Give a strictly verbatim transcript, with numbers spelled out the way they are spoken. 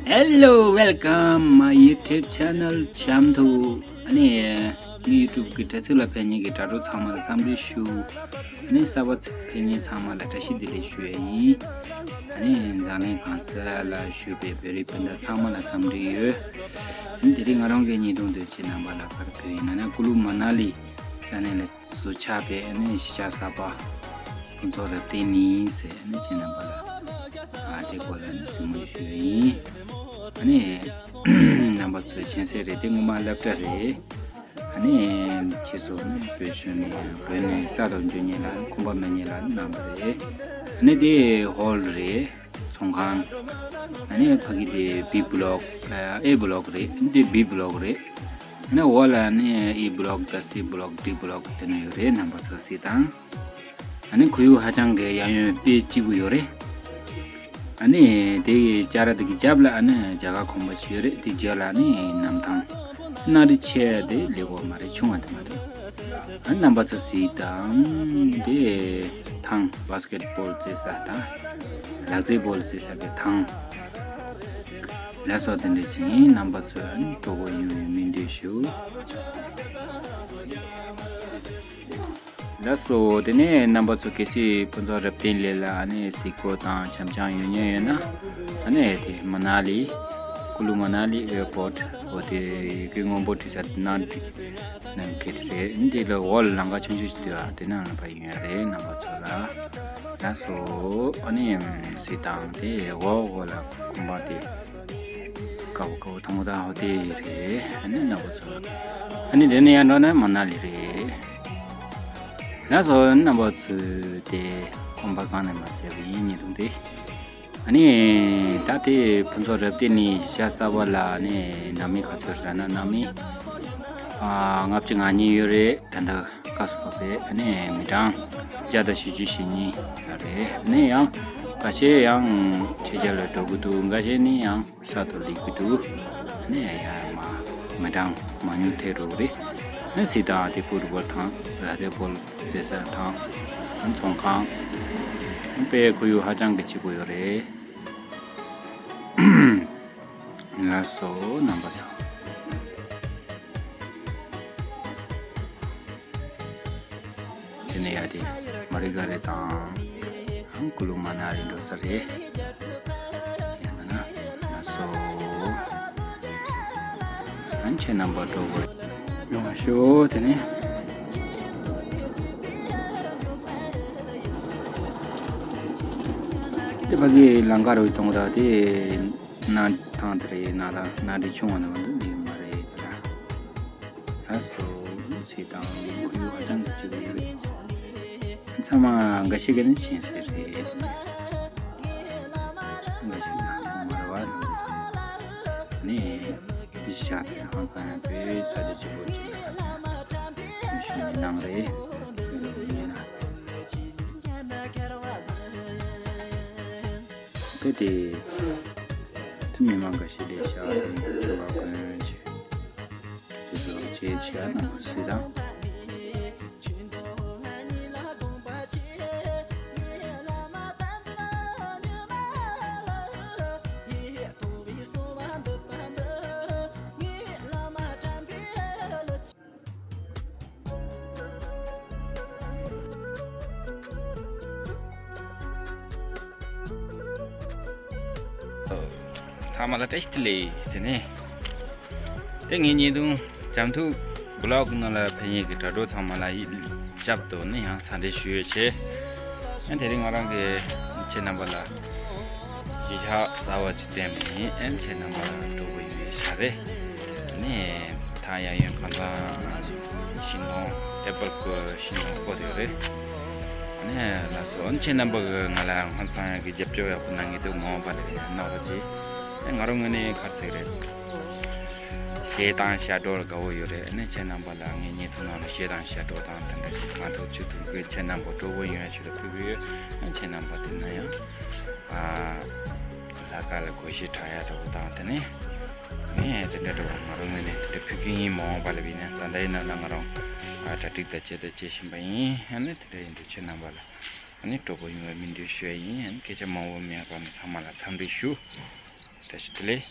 Hello, welcome my YouTube channel. བྱམས་ཐུག་ཨ་ནི་ངའི་YouTube གི་དྲ་ཚིགས་ལ་ཕེབས་མཁན་གྱི་དྲ་གྲོགས་ཚང་མ་ལ་འཚམས་འདྲི་ཞུ། ཨ་ནི་གསར་པ་ཕེབས་མཁན་ཚང་མ་ལ་བཀྲ་ཤིས་བདེ་ལེགས་ཞུ་ཡ་ཡིན། ཨ་ནི་འཛམ་གླིང་གང་ས་ལ་བཞུགས་པའི་བོད་རིགས་སྤུན་ཟླ་ཚང་མ་ལ་འཚམས་འདྲི་ཡོད། ཨ་ནི་དེ་རིང་ང་རང་གི་བརྙན་ཐུང་འདི་ཁྱེད་རྣམ་པ་ལ་ག་རེ་ཕུལ་ཡིན་ན་ན་ཀུ་ལུ་མ་ན་ལི་ས་གནས་ལ་སུ་ཆགས་པའི་ཨ་ནི་གཞིས་ཆགས་གསར་པ་ཕུན་ཚོགས་རབ་བརྟན་གླིང་ཟེར་ཨ་ནི་ཁྱེད་རྣམ་པ་ལ་ཨ་དེ་སྐོར་ལ་ཨ་ནི་གཟིགས་མོ་ཞུ་ཡ་ཡིན། ཨ་ནི་རྣམ་པ་ཚོས་མཁྱེན་གསལ་རེད། དེ་སྔོན་མ་སློབ་གྲྭ་རེད། ཨ་ནི་ཕྱིས་སུ་ནི་བོད་གཞུང་ནས་བོད་ནས་གསར་དུ་འབྱོར་མཁན་ལ་ཁང་པ་མེད་མཁན་ལ་གནང་བ་རེད། ཨ་ནི་དེ་ཧོལ་རེད། ཚོང་ཁང་། ཨ་ནི་ཕ་གི་དེ་B block ཨེ་A block རེད། འདི་B block རེད། ཨ་ནི་འོག་ལ་ནི་E block དང་C block D block དེ་ནས་ཡོད་རེད། རྣམ་པ་ཚོ་གཟིགས་དང་། ཨ་ནི་ཁོར་ཡུག་ཧ་ཅང་གི་གཡས་གཡོན་དཔེ་སྐྱིད་པོ་ཡོད་རེད། ཨ་ནི་དེ་གི་ཅ་ར་དེ་གི་རྒྱབ་ལ་ཨ་ནི་རྒྱ་གར་ཁང་པ་ཞིག་ཡོད་རེད། དེ་རྒྱབ་ལ་ཨ་ནི་གནམ་ཐང་། གནམ་གྲུ་ཆེ་དེ་ལེགས་པོ་མ་རེད། ཆུང་བ་དེ་མ་རེད། ཨ་རྣམ་པ་ཚོ་གཟིགས་དང་། དེ་ཐང་། བྷ་སི་ཀེ་ཊི་བྷོལ་རྩེ་ས་དང་། ལག་རྩེད་བྷོལ་རྩེ་ས་གི་ཐང་། ལགས་སོ། དེ་འདྲ་ཞིག་ཡིན། རྣམ་པ་ཚོས་སྤྲོ་པོ་ཡོང་བའི་སྨོན་འདུན་ཞུ། ལགས་སོ། དེ་ནས་རྣམ་པ་ཚོ་གལ་སྲིད་ཕུན་ཚོགས་རབ་བརྟན་གླིང་ལ་ཨ་ནི་གཟིགས་སྐོར་དང་འཆམ་འཆམ་ཡོང་མཁན་ཡོད་ན། ཨ་ནི་དེ་མ་ན་ལི། ཀུ་ལུ་མ་ན་ལི་ཨེར་པོར་ཊི། འོ་དེ་གི་སྔོན་པོ་དྲི་ས་ནང་ནང་གི་དེ་རེད། འདི་ལ་འོག་ལ་ལམ་ཁ་ཆུང་ཆུང་ཞིག་འདུག་ཨ་དེ་ནང་ལ་ཕར་ཡོང་ཡ་རེད། རྣམ་པ་ཚོ་ལ། ལགས་སོ། ཨ་ནི་གཟིགས་དང་། དེ་འོག་འོག་ལ་ཁང་པ་དེ། ཀའོ་ཀའོ་ཐང་ད་ཧོ་དེ་རེད། ཨ་ནི་རྣམ་པ་ཚོ། ཨ་ནི་དེ་ནས་ཡར་འགྲོ་ན་མ་ན་ལི་རེད། ལགས་སོ། རྣམ་པ་ཚོས་དེ་གོམ་པ་གང་ནས་མ་བརྒྱབ་པའི་ཡིན་ཉེ་དུང་དེ། ཨ་ནི་ད་དེ་ཕུན་ཚོགས་རབ་བརྟན་གླིང་གཞིས་ཆགས་གསར་པ་ལ་ཨ་ནི་ནང་མི་ག་ཚོད་རེད་ན་ནང་མི་ཨ་ལྔ་བཅུ་ང་གཉིས་ཡོད་རེད། ད་ལྟ་སྐབས་སུ་བབས་པའི་ཨ་ནི་མི་གྲངས་བརྒྱ་དང་བཞི་བཅུ་ཞེ་གཉིས་ཡོད་རེད། ཨ་ནི་ཡང་འགའ་ཤས་ཡང་ཕྱི་རྒྱལ་ལ་འགྲོ་གི་འདུག་འགའ་ཤས་ནི་ཡང་། གསར་དུ་སླེབས་ཀྱི་འདུག་ནས་ཡང་མ་མི་གྲངས་མང་ཉུང་ཐེ་རུ་རེད། ནས་སི་དང་དེ་ཕུ་རུ་བར་དང་ལ་དེ་བོལ་ཟེ་ས་དང་ཚོང་ཁང་། དཔེ་ཁོར་ཡུག་ཧ་ཅང་གི་སྐྱིད་པོ་ཡོད་རེད། ལགས་སོ་རྣམ་པ་ཚོ། དེ་ནས་ཡ་དེ་མ་རི་ག་རེ་དང་ཀུ་ལུ་མ་ན་ལི་འགྲོ་ས་རེད། ཡང་ན་ན་སོ། ཨན་ཆེ་རྣམ་པ་འགྲོ་དགོས། ཡོང་ཤོག་དེ་ནས་དེ་ཕ་གི་ལང་ཀ་རུ་གཏོང་ད་དེ་ན་ཐང་དེ་རེད། ན་ད་ན་འདི་ཆུང་བ་ན་འདི་མ་རེད་དེ་ལ། ལགས་སོ། ཟེར་དང་ཁོར་ཡུག་ཧ་ཅང་གི་སྐྱིད་པོ་ཡོད་རེད། ཚང་མ་འགའ་ཤས་ཀྱིས་ནི་མཁྱེན་གསལ་རེད། འགའ་ཤས་ནི་མ་རེད་བ། ནི་ཤ་དེ་ཧང་སང་ཡང་དེ་ས་ཆ་གཅིག་པོ་གཅིག་ལ་ཤུ་ནི་ནང་རེད། ཡིན་ན་དེ་དེ་དེ་མི་མང་འགའ་ཤས་ལས་ཤ་དང་ཆུ་བ་གོན་ཆེ། དེ་ཚོ་བྱས་བྱས་ན་སྲིད་དང་། ཚང་མ་ལ་བཀྲ་ཤིས་བདེ་ལེགས། དེ་ནས་དེ་ངའི་བརྙན་ཐུང་བྱམས་ཐུག་བི་ལོག་ནང་ལ་ཕེབས་མཁན་གྱི་དྲ་གྲོགས་ཚང་མ་ལ་ཡིད་བསྐྱར་དུ་ནི་ཡང་འཚམས་འདྲི་ཞུ་ཡོད་ཆེ། ཨ་དེ་རིང་ང་རང་གིས་ཁྱེད་རྣམ་པ་ལ་གཞིས་ཆགས་གསར་པ་ཅིག་བསྟན་པ་ཡིན། ཨ་ཁྱེད་རྣམ་པ་ལ་སྤྲོ་པོ་ཡོད་པའི་ཞག་རེད། ནི་ད་གཡས་གཡོན་གང་ཚང་ཤིང་སྡོང་ཨེ་པལ་གྱི་ཤིང་སྡོང་བརྐོས་ཡོད་རེད། ཨ་ནི་ལགས་སོ། ཨ་ནི་ཁྱེད་རྣམ་པ་གིས་ང་ལ་ཧང་སང་ཡག་གི་རྒྱབ་སྐྱོར་ཡག་པོ་གནང་གི་འདུག་མ་འོངས་པ་ལ་ཡང་གནང་རོགས་གྱིས། ཨ་ང་རང་ངོས་ནས་ག་རེ་ཟེར་གི་རེད། གཞས་དང་ཞབས་བྲོ་ལ་དགའ་བོ་ཡོད་རེད། ཨ་ནི་ཁྱེད་རྣམ་པ་ལ་ངའི་བརྙན་ཐུང་ནང་ལ་གཞས་དང་ཞབས་བྲོ་དང་དེ་འདྲ་ཞིག་གང་ཐུབ་ཅི་ཐུབ་ཀྱིས་ཁྱེད་རྣམ་པ་སྤྲོ་པོ་ཡོང་ཡག་ཆེད་དུ་ཕུལ་གི་ཡོད། ཨ་ནི་ཁྱེད་རྣམ་པ་དེ་ན་ཡང་ཨ་ལས་ཀ་ལ་བགོ་བཤའ་དྲག་ཡག་འདྲ་བོ་དང་དེ་ནས། ངས་དེ་འདྲ་འདྲ་བོ་ང་རང་ངོས་ནས་དེ་འདྲ་ཕུལ་གྱི་ཡིན། མ་འོངས་པ་ལ་བས་ན་ད་ལྟ་ཡིན་ན་ད་ང་རང་ཨ་གྲ་སྒྲིག་དང་བྱས་དང་བྱེད་བཞིན་པ་ཡིན། ཨ་ནི་དེ་འདྲ་ཡིན་དུས་ཁྱེད་རྣམ་པ་ལ་ཨ་ནི་སྤྲོ་པོ་ཡོང་བའི་སྨོན་འདུན་ཞུ་ཡ་ཡིན། ཨ་ནི་སྐད་ཆ་མང་པོ་མེད་པ་ནི་ཚང་མ་ལ་འཚམས་འདྲི་ཞུ། བཀྲ་ཤིས་བདེ་ལེགས།